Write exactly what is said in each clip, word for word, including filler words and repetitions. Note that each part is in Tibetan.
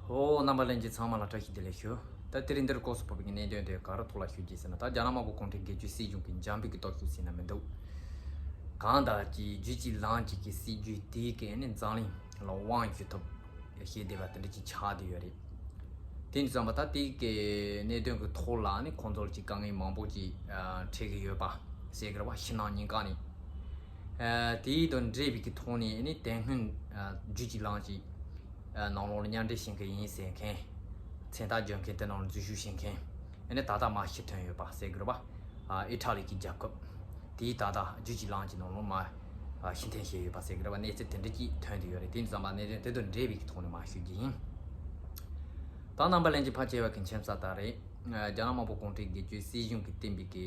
ཨོ། རྣམ་པ་ལྷན་རྒྱས་ཚང་མ་ལ་བཀྲ་ཤིས་བདེ་ལེགས་ཞུ། ད་དེ་རིང་འདིར་སྐབས་སུ་བབས་པའི་གནད་དོན་དེ་ག་རེ་ཐོག་ལ་ཞུ་རྒྱུ་ཟེར་ན། ད་རྒྱ་ནག་དམར་པོ་གུང་ཁྲན་སྒེར་གཅོད་སྲིད་གཞུང་གི་འཇམ་དཔལ་གྱི་སྟོབས་ཤུགས་ཟེར་ན་མི་འདུག། གང་ལྟར་གྱི་རྒྱུད་གཅིག་ལམ་གཅིག་གི་སྲིད་ཇུས་དེ་གའི་ནི་འཛམ་གླིང་ལ་དབང་ཞུ་ཐབས་བྱེད་བསྡད་པ་དེ་འདྲ་ཅིག་ཆགས་བསྡད་ཡོད་རེད། དེ་ཡིན་དུས་ཙམ་པ་ད་དེ་གའི་གནད་དོན་གྱི་ཐོག་ལ་ནི་ཁོང་ཚོར་ཅིག་དཀའ་ངལ་མང་པོ་ཅིག་འཕྲད་ཀྱི་ཡོད་པ་ཟེར་གྱི་རེད་བ། ཕྱི་ནང་གཉིས་ཀ་ནས། དེའི་དང་འབྲེལ་བའི་གི་ཐོག་ནས་ནི་དེ་སྔོན་རྒྱུད་གཅིག་ལམ་གཅིག་ནང་ལོགས་ལ་མཉམ་འབྲེལ་བྱེད་མཁན་ཡིན་ཟེར་མཁན། མཚན་རྟགས་བརྒྱབ་མཁན་དེ་ནང་ལ་འཛུལ་ཞུགས་བྱེད་མཁན། ཨ་ནི་ད་ལྟ་མར་ཕྱིར་ཐོན་ཡོད་པ་ཟེར་གྱི་རེད་པ། ཨི་ཊ་ལི་གི་རྒྱལ་ཁབ་དེའི་ད་ལྟ་རྒྱུད་གཅིག་ལམ་གཅིག་ནང་ལོགས་མར་ཕྱིར་འཐེན་བྱས་ཡོད་པ་ཟེར་གྱི་རེད་པ། གནས་ཚུལ་དེ་འདྲ་ཅིག་ཐོན་བསྡད་ཡོད་རེད། དེ་ཡིན་དུས་ཙམ་པ་གནད་དོན་དེ་དང་འབྲེལ་བའི་གི་ཐོག་ནས་མར་ཞུ་རྒྱུ་ཡིན། ད་རྣམ་པ་ལྷན་རྒྱས་ཕལ་ཆེ་བ་གི་མཁྱེན་གསལ་ལྟར་རེད། རྒྱ་ནག་དམར་པོ་གུང་ཁྲན་སྒེར་གཅོད་སྲིད་གཞུང་གིས་བཏིང་བའི་གི་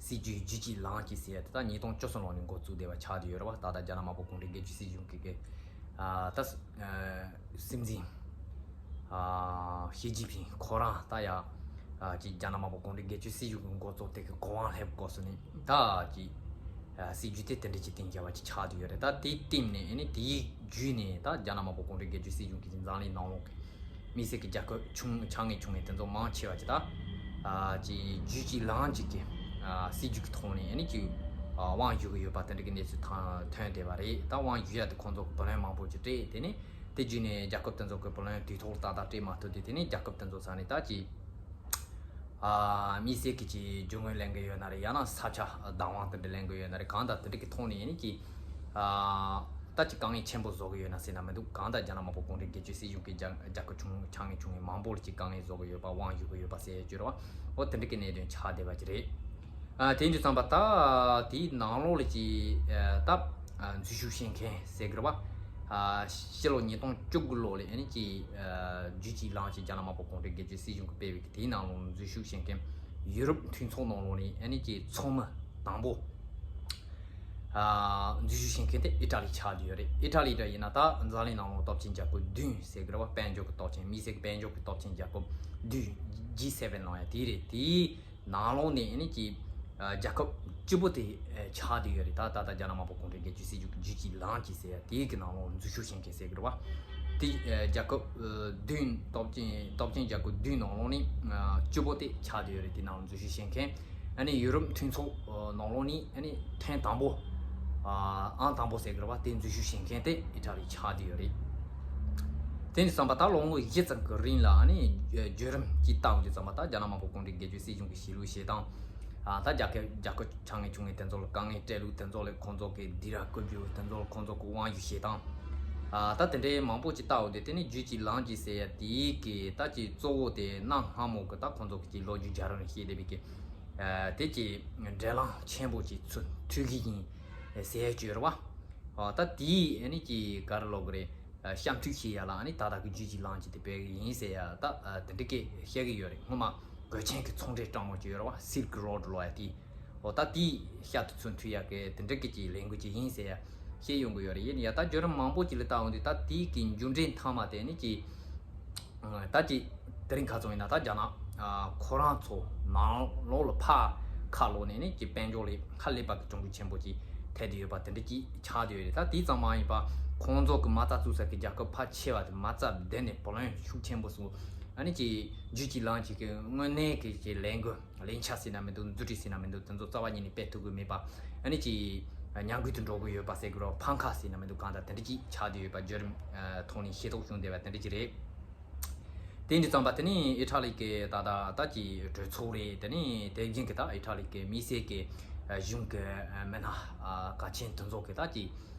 སྲིད་ཇུས་རྒྱུད་གཅིག་ལམ་གཅིག་ཟེར་ཡ་དེ་ད་ཉིས་སྟོང་བཅུ་གསུམ་ལོ་ནས་འགོ་བཙུགས་བསྡད་པ་ཆགས་བསྡད་ཡོད་རེད་པ། ད་ལྟ་རྒྱ་ནག་དམར་པོ་གུང་ཁྲན་སྒེར་གཅོད་སྲིད་གཞུང་གི་གི་ཨ་ད་ཨ་སྲིད་འཛིན་ཨ་ཞི་ཅིན་ཕིང་ཁོ་རང་ད་ཡ་ཨ་ཅིག་རྒྱ་ནག་དམར་པོ་གུང་ཁྲན་སྒེར་གཅོད་སྲིད་གཞུང་གི་འགོ་གཙོ་དེ་གི་གོ་དབང་སླེབས་སྐབས་སུ་ནས་ད་ཅིག་ཨ་སྲིད་ཇུས་དེ་དེ་འདྲ་ཅིག་བཏིང་བཞག་པ་ཅིག་ཆགས་བསྡད་ཡོད་རེད། ད་དེ་བརྟེན་ནས་ཨ་ནི་དེའི་བརྒྱུད་ནས་ད་རྒྱ་ནག་དམར་པོ་གུང་ཁྲན་སྒེར་གཅོད་སྲིད་གཞུང་གིས་འཛམ་གླིང་ནང་ལོགས་ཀྱི་མི་སེར་གྱི་རྒྱལ་ཁབ་ཆུང་ཆུང་ངུ་ཆུང་ངུ་དེ་ཚོ་མང་ཆེ་བ་ཅིག་ད་ཨ་ཅིག་རྒྱུད་གཅིག་ལམ་གཅིག་གི་ཨ་སྲིད་ཇུས་ཀྱི་ཐོག་ནས་ཨ་ནི་ཅིག་ཨ་དབང་ཞུ་གི་ཡོད་པ་དེ་འདྲ་གི་གནས་ཚུལ་ཐོན་བསྡད་པ་རེད། ད་དབང་ཞུ་ཡ་དེ་ཁོང་ཚོ་གི་བུ་ལོན་མང་པོ་ཅིག་སྤྲད། དེ་ནས་དེ་བརྒྱུད་ནས་རྒྱལ་ཁབ་དེ་ཚོ་གི་བུ་ལོན་དུས་ཐོག་ཏག་ཏག་སྤྲད་མ་ཐུབ་དུས། དེ་ནས་རྒྱལ་ཁབ་དེ་ཚོ་ས་ནས་ད་ཅིག་ཨ་དམིགས་བསལ་གྱི་ཅིག་རྒྱུ་དངོས་ལེན་གི་ཡོད་ན་རེད། ཡང་ན་ས་ཆ་བདག་དབང་དེ་འདྲ་ལེན་གི་ཡོད་ན་རེད། གང་ལྟར་དེ་འདྲ་གི་ཐོག་ནས་ཡིན་ནི་ཅིག་ཨ་ད་ཅིག་དཀའ་ངལ་ཆེན་པོ་བཟོ་གི་ཡོད་ན་ཟེར་ན་མི་འདུག། གང་ལྟར་རྒྱ་ནག་དམར་པོ་གུང་ཁྲན་སྒེར་གཅོད་སྲིད་གཞུང་གིས་རྒྱ་རྒྱལ་ཁབ་ཆུང་ཆུང་ངུ་ཆུང་ངུ་མང་པོ་ལ་ཅིག་དཀའ་ངལ་བཟོ་གི་ཡོད་པ། དབང་ཞུ་གི་ཡོད་པ་ཟེར་ཡ་ཅིག་རེད་བ། འོ་དེ་འདྲ་གི་གནད་དོན་ཆགས་བསྡད་པ་ཅིག་རེད། ཨ་དེ་འདྲ་ཙམ་པ་ད་དེའི་ནང་ལོགས་ལ་ཅིག་ཨ་ད་ཨ་འཛུལ་ཞུགས་བྱེད་མཁན་ཟེར་གི་རེད་བ། ཨ་ཕྱི་ལོ་ཉིས་སྟོང་བཅུ་དགུ་ལོ་ལ་ཨ་ནི་ཅིག་ཨ་རྒྱུད་གཅིག་ལམ་གཅིག་རྒྱ་ནག་དམར་པོ་གུང་ཁྲན་སྒེར་གཅོད་སྲིད་གཞུང་གིས་སྤེལ་བའི་གི་དེའི་ནང་ལོགས་འཛུལ་ཞུགས་བྱེད་མཁན་ཡུ་རོབ་མཐུན་ཚོགས་ནང་ལོགས་ནས་ཨ་ནི་ཅིག་ཚོགས་མི་དང་པོ་ཨ་འཛུལ་ཞུགས་བྱེད་མཁན་དེ་ཨི་ཊ་ལི་ཆགས་བསྡད་ཡོད་རེད། ཨི་ཊ་ལི་འདྲ་ཡིན་ན་ད་འཛམ་གླིང་ནང་ལོགས་སྟོབས་ཆེན་རྒྱལ་ཁབ་བདུན་ཟེར་གི་རེད་བ། དཔལ་འབྱོར་གི་སྟོབས་ཆེན། མི་སེར་གི་དཔལ་འབྱོར་གི་སྟོབས་ཆེན་རྒྱལ་ཁབ་བདུན། ཇི་སེ་བེན་ལབ་ཡ་དེ་རེད། དེའི་ནང་ལོགས་ནས་ཨ་ནི་ཅིག་ཨ་རྒྱལ་ཁབ་བཅུ་པོ་དེ་ཨ་ཆགས་བསྡད་ཡོད་རེད། ད་ད་ལྟ་རྒྱ་ནག་དམར་པོ་གུང་ཁྲན་སྒེར་གཅོད་སྲིད་གཞུང་གི་རྒྱུད་གཅིག་ལམ་གཅིག་ཟེར་ཡ་དེའི་གི་ནང་ལོགས་འཛུལ་ཞུགས་བྱེད་མཁན་ཟེར་གི་རེད་བ། དེ་ཨ་རྒྱལ་ཁབ་ཨ་བདུན། སྟོབས་ཆེན་སྟོབས་ཆེན་རྒྱལ་ཁབ་བདུན་ནང་ལོགས་ནས་ཨ་བཅུ་པོ་དེ་ཆགས་བསྡད་ཡོད་རེད། དེ་ནང་ལ་འཛུལ་ཞུགས་བྱེད་མཁན། ཨ་ནི་ཡུ་རོབ་མཐུན་ཚོགས་ཨ་ནང་ལོགས་ནས་ཨ་ནི་ཐེངས་དང་པོ་ཨ་ཨང་དང་པོ་ཟེར་གི་རེད་བ། དེ་འཛུལ་ཞུགས་བྱེད་མཁན་དེ་ཨི་ཊ་ལི་ཆགས་བསྡད་ཡོད་རེད། དེ་ནས་བསམ་པ་ད་ལོ་ངོ་བཞི་ཙམ་གྱི་རིང་ལ་ཨ་ནི་བརྒྱུད་རིམ་གྱིས་བལྟ་འོང་དུས་ཙམ་པ་ད་རྒྱ་ནག་དམར་པོ་གུང་ཁྲན་སྒེར་གཅོད་སྲིད་གཞུང་གི་གཞིས་ལུས་བྱེད་སྟངས། ཨ་ད་རྒྱ་སྐད་རྒྱལ་ཁབ་ཆུང་ངུ་ཆུང་ངུ་དེ་ཚོ་ལ་དཀའ་ངལ་སྤྲད་ལུགས། དེ་ཚོ་ལ་ཁོང་ཚོ་གི་སྡིགས་ར་བསྐུལ་རྒྱུ། དེ་ཚོ་ལ་ཁོང་ཚོ་གི་དབང་བསྒྱུར་བྱེད་སྟངས། ཨ་ད་དེ་འདྲའི་མང་པོ་ཅིག་བལྟ་འོང་དུས། དེ་ནི་རྒྱུད་གཅིག་ལམ་གཅིག་ཟེར་ཡ་དེའི་གི་ད་ཅིག་གཙོ་བོ་དེ་གནའ་སྔ་མོ་གི་ད་ཁོང་ཚོ་གི་ཅིག་ལོ་རྒྱུས་རྒྱལ་རབས་ནས་བཤད་བསྡད་པའི་གི་ཨ་དེ་ཅིག་འབྲེལ་ལམ་ཆེན་པོ་ཅིག་ཚུར་མཐུད་ཀྱི་ཡིན་ཟེར་ཡ་ཅིག་ཡོད་རེད་བ། ཨ་ད་དེའི་ཨ་ནི་ཅིག་ག་རེ་ལབ་དགོས་རེད། ཨ་གཤམ་མཐུད་བྱེད་ཡ་ལ་ཨ་ནི་ད་ལྟ་གི་རྒྱུད་གཅིག་ལམ་གཅིག་དེ་སྤེལ་གི་ཡིན་ཟེར་ཡ་ད་ཨ་དེ་འདྲ་སྐད་བཤད་གི་ཡོད་རེད། སྔོན་མ་གོས་ཆེན་གི་ཚོང་འབྲེལ་སྤྲང་པོ་ཅིག་ཡོད་རེད་བ། སིལ་ཀི་རོ་ཌི་ལབ་ཡ་དེ། འོ་ད་དེའི་ཤ་དེ་ཚུར་མཐུད་ཡ་གི་དེ་འདྲ་གི་ཅིག་ལས་འགུལ་ཅིག་ཡིན་ཟེར་ཡ་བཤད་ཡོང་གི་ཡོད་རེད། ཡིན་ཡ་ད་བརྒྱུད་རིམ་མང་པོ་ཅིག་ལ་བལྟ་འོང་དུས་ད་དེའི་གི་མཇུག་འབྲས་མཐའ་མ་དེ་ནི་ཅིག་ད་ཅིག་དེ་རིང་ཁ་སང་ཡིན་ན་ད་རྒྱ་ནག་ཨ་ཁོ་རང་ཚོ་ནང་ལོགས་ལ་ཕར་ཁ་ལོག་ནས་ནི་ཅིག་དཔལ་འབྱོར་ལ་ཧ་ལས་པ་གི་གྱོང་གུད་ཆེན་པོ་ཅིག་ཐེབས་བསྡད་ཡོད་པ་དེ་འདྲ་ཅིག་ཆགས་བསྡད་ཡོད་རེད། ད་དེ་ཙམ་མ་ཡིན་པ་ཁོང་ཚོ་གི་མ་རྩ་བཙུགས་ས་གི་རྒྱལ་ཁབ་ཕལ་ཆེ་བ་དེ་མ་རྩ་བསྡད་ནས་བུ་ལོན་ཤུགས་ཆེན་པོ་སོང་། ཨ་ནི་ཅིག་རྒྱུད་གཅིག་ལམ་གཅིག་གི་དངོས་གནས་གི་ཅིག་ལས་འགུལ། ལས་འཆར་ཟེར་ན་མི་འདུག། མཛུབ་ཁྲིད་ཟེར་ན་མི་འདུག། དེ་ཚོ་རྩ་བ་ཉིད་ནས་སྤེལ་ཐུབ་ཀྱི་མེད་པ། ཨ་ནི་ཅིག་ཉམས་རྒུད་དུ་འགྲོ་གི་ཡོད་པ་ཟེར་གི་རོ། ཕམ་ཁ་ཟེར་ན་མི་འདུག། གང་ལྟར་དེ་འདྲ་ཅིག་ཆགས་བསྡད་ཡོད་པ་བརྒྱུད་རིམ་ཐོག་ནས་ཤེས་རྟོགས་བྱུང་བསྡད་པ་དེ་འདྲ་ཅིག་རེད། དེ་འདྲ་ཙམ་པ་དེ་ནི་ཨི་ཊ་ལི་གི་ད་ལྟ་ད་ཅིག་གྲོས་ཚོགས་རེད། དེ་ནི་དེ་བཞིན་གི་ད་ཨི་ཊ་ལི་གི་དམིགས་བསལ་གི་གཞུང་གི་མི་སྣ་གལ་ཆེན་དེ་ཚོ་གི་ད་ཅིག་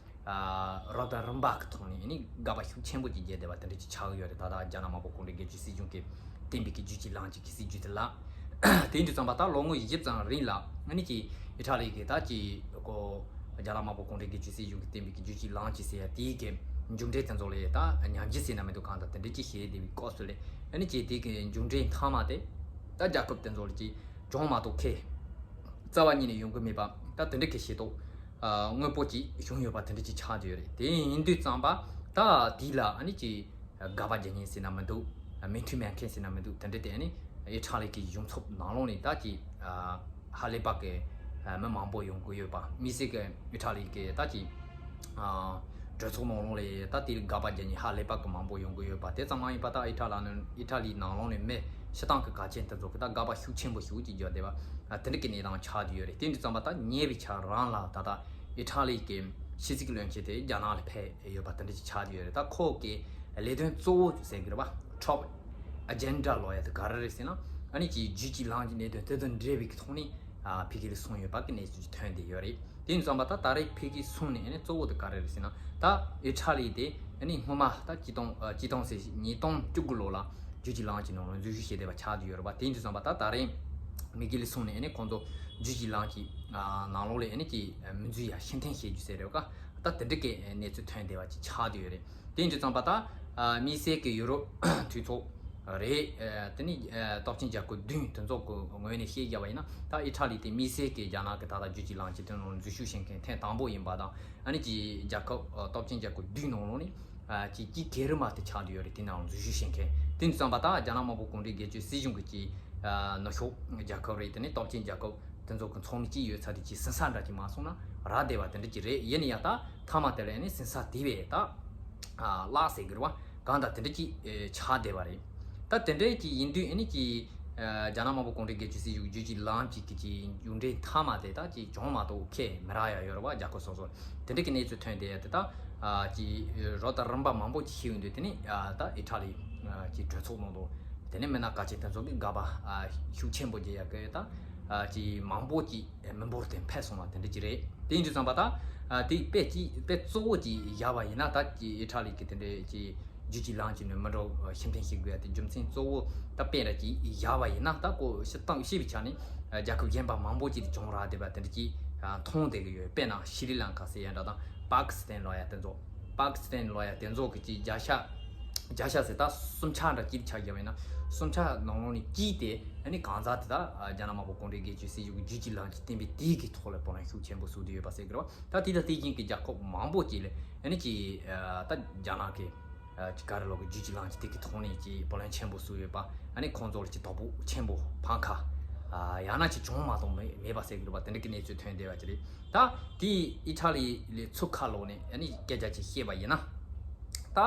ཨ་རོགས་ཟླ་རིམ་པ་གི་ཐོག་ནས་ནི་དགག་པ་ཤུགས་ཆེན་པོ་ཅིག་བརྒྱབ་བསྡད་པ་དེ་འདྲ་ཅིག་ཆགས་ཡོད་རེད། ད་ལྟ་རྒྱ་ནག་དམར་པོ་གུང་ཁྲན་སྒེར་གཅོད་སྲིད་གཞུང་གིས་བཏིང་བའི་གི་རྒྱུད་གཅིག་ལམ་གཅིག་གི་སྲིད་ཇུས་དེ་ལ། དེ་འདྲ་ཙམ་པ་ད་ལོ་ངོ་བཞི་བཅུ་ཙམ་རིང་ལ་ཨ་ནི་ཅིག་ཨི་ཊ་ལི་གི་ད་ཅིག་ཀོ་རྒྱ་ནག་དམར་པོ་གུང་ཁྲན་སྒེར་གཅོད་སྲིད་གཞུང་གིས་བཏིང་བའི་གི་རྒྱུད་གཅིག་ལམ་གཅིག་ཟེར་ཡ་དེའི་གི་མཇུག་འབྲས་དེ་ཚོ་ལ་ད་ཉམས་ཞིབ་ཟེར་ན་མི་འདུག། གང་ལྟར་དེ་འདྲ་ཅིག་བྱས་བསྡད་པའི་སྐབས་སུ་ལ་ཨ་ནི་ཅིག་དེ་གི་མཇུག་འབྲས་མཐའ་མ་དེ་ད་རྒྱལ་ཁབ་དེ་ཚོ་ལ་ཅིག་གྱོང་མ་གཏོགས་ཁེ་རྩ་བ་ཉིད་ནས་ཡོང་གི་མེད་པ། ད་དེ་འདྲ་གི་ཤེས་རྟོགས་ཨ་དངོས་པོ་ཅིག་བྱུང་ཡོད་པ་དེ་འདྲ་ཅིག་ཆགས་བསྡད་ཡོད་རེད། དེ་ཡིན་དུས་ཙམ་པ་ད་དེ་ལ་ཨ་ནི་ཅིག་དགག་པ་རྒྱག་མཁན་ཟེར་ན་མི་འདུག། མོས་མཐུན་མེད་མཁན་ཟེར་ན་མི་འདུག། དེ་འདྲ་དེ་ཨ་ནི་ཨི་ཊ་ལི་གི་གཞུང་ཚབ་ནང་ལོགས་ནས་ད་ཅིག་ཨ་ཧ་ལས་པ་གི་ཨ་མི་མང་པོ་ཡོང་གི་ཡོད་པ། དམིགས་བསལ་གི་ཨི་ཊ་ལི་གི་ད་ཅིག་ཨ་ གྲོས་ཚོགས་ནང་ལོགས་ལ་ད་དེ་ལ་དགག་པ་རྒྱག་མཁན་ཧ་ལས་པ་གི་མང་པོ་ཡོང་གི་ཡོད་པ། དེ་ཙམ་མ་ཡིན་པ་ད་ཨི་ཊ་ལ་ནི་ཨི་ཊ་ལིའི་ནང་ལོགས་ནས་མི་སྤྱིར་བཏང་གི་གལ་ཆེན་དེ་ཚོ་གི་ད་དགག་པ་ཤུགས་ཆེན་པོ་ཞེ་པོ་ཅིག་རྒྱག་བསྡད་པ། ཨ། དེ་འདྲ་གི་གནས་སྟངས་ཆགས་བསྡད་ཡོད་རེད། དེ་འདྲ་ཙམ་པ་ད་ཉེ་བའི་ཆར་རང་ལ་ད་ལྟ་ཨི་ཊ་ལི་གི་ཕྱི་སྲིད་བློན་ཆེན་དེ་རྒྱ་ནག་ལ་ཕེབས་ཡོད་པ་དེ་འདྲ་ཅིག་ཆགས་བསྡད་ཡོད་རེད། ད་ཁོ་གི་ལས་དོན་གཙོ་བོ་ཟེར་གི་རེད་པ། Top agenda ལབ་ཡ་དེ་ག་རེ་རེད་ཟེར་ན། ཨ་ནི་ཅིག་རྒྱུད་ཀྱི་ལམ་གྱི་གནད་དོན་དེ་དང་འབྲེལ་བའི་གི་ཐོག་ནས། ཨ། ཕ་གི་ལ་སོང་ཡོད་པ་གི་གནས་ཚུལ་ཅིག་ཐོན་བསྡད་ཡོད་རེད། དེ་ཡིན་ཙམ་པ་ད་ད་རེས་ཕ་གི་སོང་ནས་ཨ་ནི་གཙོ་བོ་དེ་ག་རེ་རེད་ཟེར་ན། ད་ཨི་ཊ་ལི་དེ་ཨ་ནི་སྔོན་མ་ད་ཆིག་སྟོང་ཨ། ཆིག་སྟོང་ཟེར་ཉིས་སྟོང་བཅུ་དགུ་ལོ་ལ་རྒྱུད་ཀྱི་ལམ་གྱི་ནང་ལ་འཛུལ་ཞུགས་བྱས་བསྡད་པ་ཆགས་བསྡད་ཡོད་རེད་པ། དེ་ཡིན་དུས་ཙམ་པ་ད་ད་རེས་ཕ་གི་ལ་སོང་ནས་ཨ་ནི་ཁོང་ཚོ་རྒྱུད་ཀྱི་ལམ་གྱི་ཨ། ནང་ལོགས་ལ་ཨ་ནི་ཅིག་མི་འཛུལ་ཡ་ཕྱིར་འཐེན་བྱེད་རྒྱུ་ཟེར་རེད་པ། ད་དེ་འདྲ་གི་གནས་ཚུལ་ཐོན་བསྡད་པ་ཅིག་ཆགས་བསྡད་ཡོད་རེད། དེ་ཡིན་དུས་ཙམ་པ་ད་ཨ། དམིགས་བསལ་གྱི་ཡུ་རོབ་འཐུས་ཚོགས་རེད། ཨ། དེ་ནི་ཨ། སྟོབས་ཆེན་རྒྱལ་ཁབ་བདུན་དེ་ཚོ་གི་ངོས་ནས་བཤད་རྒྱབ་པ་ཡིན་ན། ད་ཨི་ཊ་ལི་དེ་དམིགས་བསལ་གྱི་རྒྱ་ནག་གི་ད་ལྟ་རྒྱུད་ཀྱི་ལམ་གྱི་དོན་ལ་འཛུལ་ཞུགས་བྱེད་མཁན་ཐེངས་དང་པོ་ཡིན་པ་དང་། ཨ་ནི་ཅིག་རྒྱལ་ཁབ་ཨ། སྟོབས་ཆེན་རྒྱལ་ཁབ་བདུན་ནང་ལོགས་ནས་ཨ། ཅིག་གཅིག་ག་རེ་མ་གཏོགས་ཆགས་བསྡད་ཡོད་རེད། དེ་ནང་འཛུལ་ཞུགས་བྱེད་མཁན། དེ་ཡིན་དུས་ཙམ་པ་ད་རྒྱ་ནག་དམར་པོ་གུང་ཁྲན་སྒེར་གཅོད་སྲིད་གཞུང་གི་ཅིག་ཨ། ནུབ་ཕྱོགས་རྒྱལ་ཁབ་རེད། དེ་ནས་སྟོབས་ཆེན་རྒྱལ་ཁབ་དེ་ཚོ་གི་ཚོགས་མི་གཅིག་ཡོད་ཚད་དེ་ཅིག་ཟིན་ས་འདྲ་ཅིག་མ་སོང་ན་རག་བསྡད་པ་དེ་འདྲ་ཅིག་རེད། ཡིན་ན་ཡང་ད་མཐའ་མ་དེ་ལ་ནི་ཟིན་ས་དེ་བས་ད་ཨ། བརླག་ཟེར་གི་རེད་པ། གང་ལྟར་དེ་འདྲ་ཅིག་ཨེ། ཆགས་བསྡད་པ་རེད། ད་དེ་འདྲ་ཅིག་ཡིན་དུས་ཨ་ནི་ཅིག་ཨ། རྒྱ་ནག་དམར་པོ་གུང་ཁྲན་སྒེར་གཅོད་སྲིད་གཞུང་རྒྱུད་ཀྱི་ལམ་གཅིག་གི་ཅིག་མཇུག་འབྲས་མཐའ་མ་དེ་ད་ཅིག་བྱུང་མ་གཏོགས་ཁེ་མི་རག་ཡ་ཡོད་རེད་པ། རྒྱལ་ཁབ་སོ་སོར་དེ་འདྲ་གི་གནས་ཚུལ་ཐོན་བསྡད་ཡ་དེ་ད་ཨ། ཅིག་རོ་ད་རིམ་པ་མང་པོ་ཅིག་ཤེས་ཡོང་དུས། དེ་ནི་ཨ། ད་ཨི་ཊ་ལི་ཨ། ཅིག་གྲོས་ཚོགས་ནང་དུ་དེ་ནི་མི་སྣ་གལ་ཆེན་དེ་ཚོ་གི་དགག་པ་ཨ། ཤུགས་ཆེན་པོ་རྒྱག་ཡ་གི་ད་ཨ། ཅིག་མང་པོ་ཅིག་མི་འབོར་དེ་འཕེལ་སོང་བ་དེ་འདྲ་ཅིག་རེད། དེ་ཡིན་དུས་ཙམ་པ་ད་ཨ། དེ་དཔེ་ཅིག་དཔེ་གཙོ་བོ་ཅིག་བཞག་པ་ཡིན་ན། ད་ཅིག་ཨི་ཊ་ལི་གི་དེ་འདྲ་ཅིག་རྒྱུད་ཀྱི་ལམ་གྱི་ནས་མི་འགྲོ་ཕྱིར་འཐེན་བྱེད་དགོས་ཡ་དེ་རྒྱུ་མཚན་གཙོ་བོ་ད་དཔེ་འདྲ་ཅིག་བཞག་པ་ཡིན་ན། ད་ཁོ་སྤྱིར་བཏང་ཤེས་པའི་ཆ་ནས་རྒྱལ་ཁབ་གཞན་པ་མང་པོ་ཅིག་དེ་བྱུང་རག་བསྡད་པ་དེ་འདྲ་ཅིག་མཐོང་བསྡད་ཀྱི་ཡོད། དཔེར་ན་ཤྲི་ལང་ཀ་ཟེར་ཡ་འདྲ་དང་པ་ཀི་སི་ཐན་ལབ་ཡ་དེ་ཚོ། པ་ཀི་སི་ཐན་ལབ་ཡ་དེ་ཚོ་གི་ཅིག་བརྒྱ་ཆ་བརྒྱ་ཆ་ཟེར་ད་གསུམ་ཆ་འདྲ་ཅིག་ཆ་བཞག་པ་ཡིན་ན། གསུམ་ཆ་ནང་ལོགས་ནས་གཅིག་དེ་ཨ་ནི་གང་ཟག་དེ་ད་རྒྱ་ནག་དམར་པོ་གུང་ཁྲན་སྒེར་གཅོད་སྲིད་གཞུང་གི་རྒྱུད་ཀྱི་ལམ་གྱི་བསྟན་པའི་དེ་གི་ཐོག་ལ་བགྲོ་གླེང་ཤུགས་ཆེན་པོ་བཟོ་བསྡད་ཡོད་པ་ཟེར་གི་རེད་བ། ད་དེ་དང་དེ་བཞིན་གྱི་རྒྱལ་ཁབ་མང་པོ་ཅིག་ལ་ཨ་ནི་ཅིག་ཨ། ད་རྒྱ་ནག་གི་ཨ། ཅིག་ག་རེ་ལབ་དགོས། རྒྱུད་ཀྱི་ལམ་གྱི་དེ་གི་ཐོག་ནས་ཅིག་བགྲོ་གླེང་ཆེན་པོ་བཟོས་ཡོད་པ། ཨ་ནི་ཁོང་ཚོ་ལ་ཅིག་དོ་ཕོག་ཆེན་པོ་ཕམ་ཁ་ཨ། ཡང་ན་ཅིག་བྱུང་མ་གཏོགས་མེད་མེད་པ་ཟེར་གི་རེད་བ། དེ་འདྲ་གི་གནས་ཚུལ་ཐོན་བསྡད་པ་ཅིག་རེད། ད་དེ་ཨི་ཊ་ལི་ལ་ཚུར་ཁ་ལོག་ནས་ཨ་ནི་སྐད་ཆ་ཅིག་བཤད་པ་ཡིན་ན། ད་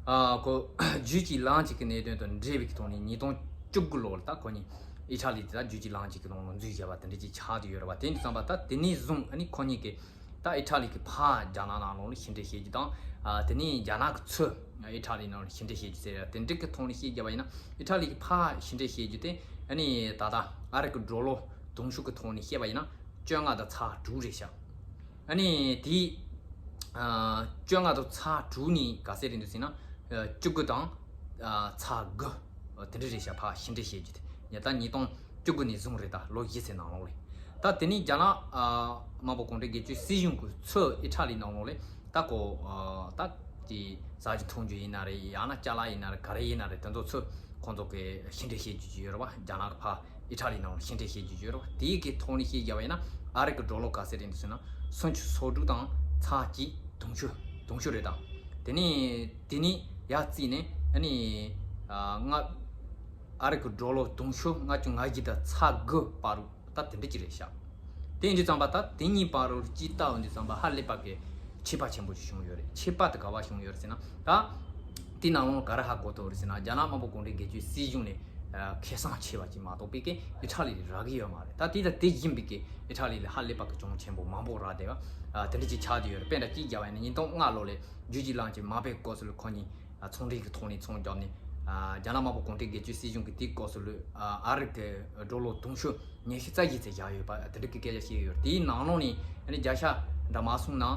ཨ། ཁོ་རྒྱུད་ཀྱི་ལམ་གཅིག་གི་གནད་དོན་དང་འབྲེལ་བའི་ཐོག་ནས་ཉིས་སྟོང་བཅུ་དགུ་ལོ་ལ་ད་ཁོ་གཉིས་ཨི་ཊ་ལི་དེ་ད་རྒྱུད་ཀྱི་ལམ་གཅིག་གི་ནང་ལ་འཛུལ་བཞག་པ་དེ་འདྲ་ཅིག་ཆགས་བསྡད་ཡོད་རེད་བ། དེ་ཡིན་དུས་ཙམ་པ་ད་དེ་ནས་བཟུང་ཨ་ནི་ཁོ་གཉིས་ཀྱིས་ད་ཨི་ཊ་ལི་གིས་ཕར་རྒྱ་ནག་ནང་ལོགས་ལ་ཕྱིར་འཐེན་བྱེད་རྒྱུ་དང་། ཨ། དེ་ནས་རྒྱ་ནག་གིས་ཚུར་ཨི་ཊ་ལི་ནང་ལ་ཕྱིར་འཐེན་བྱེད་རྒྱུ་ཟེར་ཡ་དེ་འདྲ་གི་ཐོག་ནས་བཤད་རྒྱབ་པ་ཡིན་ན། ཨི་ཊ་ལི་གིས་ཕར་ཕྱིར་འཐེན་བྱེད་རྒྱུ་དེ་ཨ་ནི་ད་ལྟ་ཨ་རི་གི་ཌོ་ལར་དུང་ཕྱུར་གི་ཐོག་ནས་བཤད་པ་ཡིན་ན་བཅོ་ལྔ་དང་ཚེག་དྲུག་རེད་ཤག་ཨ་ནི་དེ་ཨ། བཅོ་ལྔ་དང་ཚེག་དྲུག་ནས་ག་ཚད་རེད་འདུག་ཟེར་ན། ཨ། བཅུ་དགུ་དང་ཨ། ཚེག་དགུ་དེ་འདྲ་རེད་ཤག་ཕར་ཕྱིར་འཐེན་བྱེད་རྒྱུ་དེ། ཡ། ད་ཉིས་སྟོང་བཅུ་དགུ་ནས་བཟུང་རེད། ད་ལོ་བཞི་ཙམ་ནང་ལོགས་རེད། ད་དེ་ནས་རྒྱ་ནག་ཨ། དམར་པོ་གུང་ཁྲན་སྒེར་གཅོད་སྲིད་གཞུང་གིས་ཚུར་ཨི་ཊ་ལི་ནང་ལོགས་ལ་ད་ཁོ་ཨ། ད་ཅིག་ཟ་རྒྱུ་འཐུང་རྒྱུ་ཡིན་ན་རེད། ཡང་ན་ཅ་ལག་ཡིན་ན་རེད། ག་རེ་ཡིན་ན་རེད། དེ་ཚོ་ཚུར་ཁོང་ཚོ་གིས་ཕྱིར་འཐེན་བྱེད་རྒྱུ་ཅིག་ཡོད་རེད་བ། རྒྱ་ནག་གིས་ཕར་ཨི་ཊ་ལི་ནང་ལ་ཕྱིར་འཐེན་བྱེད་རྒྱུ་ཅིག་ཡོད་རེད་བ། དེའི་གི་ཐོག་ནས་བཤད་རྒྱབ་པ་ཡིན་ན་ཨ་རི་གི་ཌོ་ལར་ག་ཚད་རེད་འདུག་ཟེར་ན་སུམ་ཅུ་སོ་དྲུག་དང་ཚེག་གཅིག་དུང་ཕྱུར། དུང་ཕྱུར་རེད། ད་དེ་ནས་དེ་ནས་ཡར་བརྩིས་ནས་ཨ་ནི་ཨ། ལྔ། ཨ་རི་གི་ཌོ་ལར་དུང་ཕྱུར་ལྔ་བཅུ་ང་བཞི་དང་ཚེག་དགུ་བར་དུ་ད་དེ་འདྲ་ཅིག་རེད་ཤག་དེ་ཡིན་དུས་ཙམ་པ་ད་དེ་གཉིས་བར་དུ་ཅིག་བལྟ་ཡོང་དུས་ཙམ་པ་ཧ་ལས་པ་གི་ཁྱད་པར་ཆེན་པོ་ཅིག་བྱུང་ཡོད་རེད། ཁྱད་པར་དེ་ག་པར་བྱུང་ཡོད་རེད་ཟེར་ན། ད་དེ་ནང་ལོགས་ག་རེ་ཧ་གོ་ཐུབ་རེད་ཟེར་ན། རྒྱ་ནག་དམར་པོ་གུང་ཁྲན་སྒེར་གཅོད་སྲིད་གཞུང་ནས་ཨ། ཁེ་བཟང་ཆེ་བ་ཅིག་མ་གཏོགས་པའི་གི་ཨི་ཊ་ལི་ལ་རག་གི་ཡོད་མ་རེད། ད་དེ་དང་དེ་བཞིན་པའི་གི་ཨི་ཊ་ལི་ལ་ཧ་ལས་པ་གི་གྱོང་ཆེན་པོ་མང་པོ་རག་བསྡད་པ་ཨ། དེ་འདྲ་ཅིག་ཆགས་བསྡད་ཡོད་རེད། དཔེར་ན་ཅིག་བརྒྱབ་པ་ཡིན་ན་ཉིས་སྟོང་ལྔ་ལོ་ལ་རྒྱུད་ཀྱི་ལམ་གྱི་མ་དཔེ་སྐབས་སུ་ལ་ཁོ་གཉིས་ཨ། ཚོང་འབྲེལ་གྱི་ཐོག་ནས་ཚོང་བརྒྱབ་ནས་ཨ། རྒྱ་ནག་དམར་པོ་གུང་ཁྲན་སྒེར་གཅོད་སྲིད་གཞུང་གིས་དེའི་སྐབས་སུ་ལ་ཨ། ཨ་རི་གི་ཌོ་ལར་དུང་ཕྱུར་ཉི་ཤུ་རྩ་བཞི་ཙམ་བཞག་ཡོད་པ། དེ་འདྲ་གི་སྐད་ཆ་བཤད་ཡོད་རེད། དེའི་ནང་ལོགས་ནས་ཨ་ནི་བརྒྱ་ཆ་འདྲ་མ་སོང་ན་ཨ།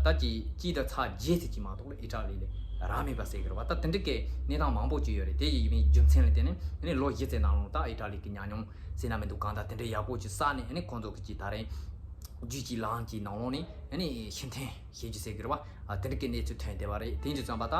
ད་ཅིག་གཅིག་དང་ཚེག་བརྒྱད་ཙམ་ཅིག་མ་གཏོགས་ལ་ཨི་ཊ་ལི་ལ་རག་མེད་པ་ཟེར་གི་རེད་བ། ད་དེ་འདྲ་གི་གནས་སྟངས་མང་པོ་ཅིག་ཡོད་རེད། དེ་ཡིན་པའི་རྒྱུ་མཚན་ལ་བརྟེན་ནས་ཨ་ནི་ལོ་བཞི་ཙམ་ནང་ལོགས་ད་ཨི་ཊ་ལི་གི་ཉམས་མྱོང་ཟེར་ན་མི་འདུག་གང་ལྟར་དེ་འདྲ་ཡག་པོ་ཅིག་བསགས་ནས་ཨ་ནི་ཁོང་ཚོ་གི་ཅིག་ད་རེས་རྒྱུད་ཀྱི་ལམ་གྱི་ནང་ལོགས་ནས་ཨ་ནི་ཕྱིར་འཐེན་བྱེད་རྒྱུ་ཟེར་གི་རེད་བ། ཨ། དེ་འདྲ་གི་གནས་ཚུལ་ཐོན་བསྡད་པ་རེད། དེ་འདྲ་ཙམ་པ་ད་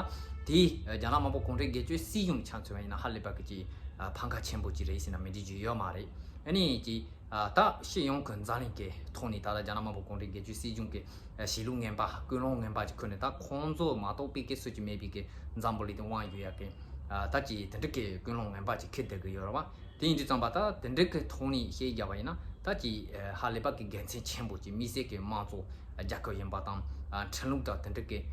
དེ་རྒྱ་ནག་དམར་པོ་གུང་ཁྲན་སྒེར་གཅོད་སྲིད་གཞུང་ཆ་མཚོན་པ་ཡིན་ན་ཧ་ལས་པ་གི་ཅིག་ཨ། ཕམ་ཁ་ཆེན་པོ་ཅིག་རེད་ཟེར་ན་མི་འགྲིག་རྒྱུ་ཡོད་མ་རེད། ཨ་ནི་ཅིག་ཨ། ད་སྤྱི་ཡོངས་ཀྱི་འཛམ་གླིང་གི་ཐོག་ནས་ད་ལྟ་རྒྱ་ནག་དམར་པོ་གུང་ཁྲན་སྒེར་གཅོད་སྲིད་གཞུང་གི་ཨ། གཞིས་ལུས་ངན་པ་ཀུན་སློང་ངན་པ་ཅིག་ཁུར་ནས་ད་ཁོང་ཚོ་མ་གཏོགས་པའི་གི་སུ་ཅིག་མེད་པའི་གི་འཛམ་བུ་གླིང་དེ་དབང་ཡོད་ཡ་གི་ཨ། ད་ཅིག་དེ་འདྲ་གི་ཀུན་སློང་ངན་པ་ཅིག་འཁྱེར་བསྡད་གི་ཡོད་རེད་བ། དེ་ཡིན་དུས་ཙམ་པ་ད་དེ་འདྲ་གི་ཐོག་ནས་བཤད་རྒྱབ་པ་ཡིན་ན་ད་ཅིག་ཧ་ལས་པ་གི་དགེ་མཚན་ཆེན་པོ་ཅིག་དམིགས་བསལ་གྱི་དམངས་གཙོ་རྒྱལ་ཁབ་ཡིན་པ་དང་ཁྲིམས་ལུགས་དང་དེ་འདྲ་གི་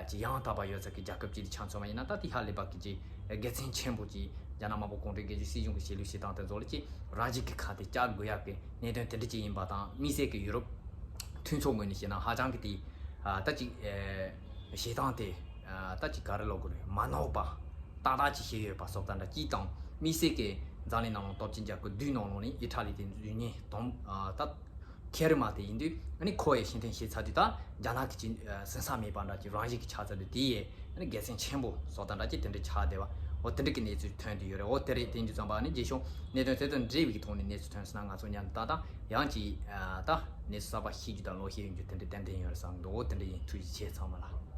ཅིག་ཡང་དག་པ་ཡོད་ཚད་ཀྱི་རྒྱལ་ཁབ་ཅིག་ཆགས་སོང་བ་ཡིན་ན། ད་དེ་ཧ་ལས་པ་གི་ཅིག་དགེ་མཚན་ཆེན་པོ་ཅིག་རྒྱ་ནག་དམར་པོ་གུང་ཁྲན་སྒེར་གྱི་སྲིད་གཞུང་གི་བྱེད་ལུགས་བྱེད་སྟངས་དེ་ཚོ་ལ་ཅིག་རང་བཞིན་གྱི་ཁ་གཏད་བཅག་དགོས་ཡག་གི་གནད་དོན་དེ་འདྲ་ཅིག་ཡིན་པ་དང་། དམིགས་བསལ་གྱི་ཡུ་རོབ་མཐུན་ཚོགས་ངོས་ནས་བཤད་ན་ཧ་ཅང་གི་དེ་ད་ཅིག་བྱེད་སྟངས་དེ་ད་ཅིག་ག་རེ་ལབ་དགོས་རེད། མ་ནོར་བ་ཏག་ཏག་ཅིག་བྱས་ཡོད་པ་སོགས་དང་འདྲ་ཅིག་དང་། དམིགས་བསལ་གྱི་འཛམ་གླིང་ནང་ལ་སྟོབས་ཆེན་རྒྱལ་ཁབ་བདུན་ནང་ལོགས་ནས་ཨི་ཊ་ལི་དེ་འཛུལ་ཉེན་དང་ད་ཁེ་རི་མ་དེ་ཡིན་དུས། ཨ་ནི་ཁོ་ཡི་ཤེས་ཐན་ཤེས་ཚར་དུས་ད་རྒྱ་ནག་གི་ཅིག་ཟིན་ས་མེད་པ་འདྲ་ཅིག་རང་བཞིན་གྱི་ཆགས་ཚར་དུས། དེ་ཡི་ཨ་ནི་དགེ་མཚན་ཆེན་པོ་སོགས་དང་འདྲ་ཅིག་དེ་འདྲ་ཆགས་བསྡད་པ། འོ་དེ་འདྲ་གི་གནས་ཚུལ་ཐོན་དུ་ཡོད་རེད། འོ་དེ་རེད། དེ་ཡིན་དུས་ཙམ་པ་ཨ་ནི་རྗེས་ཕྱོགས་གནད་དོན་དེ་དང་འབྲེལ་བའི་གི་ཐོག་ནས་གནས་ཚུལ་ཐོན་སོང་ན་ང་ཚོ་མཉམ་དུ་ད་ད་ཡང་ཅིག་ད་གནས་ཚུལ་གསར་པ་ཤེས་རྒྱུ་དང་ལོག་ཤེས་ཡོང་རྒྱུ་དེ་འདྲ་ཏན་ཏན་ཡོད་རེད་བསམ་གི་འདུག་འོ་དེ་འདྲ་ཡིན། ཐུགས་རྗེ་ཆེ་ཚང་མ་ལ།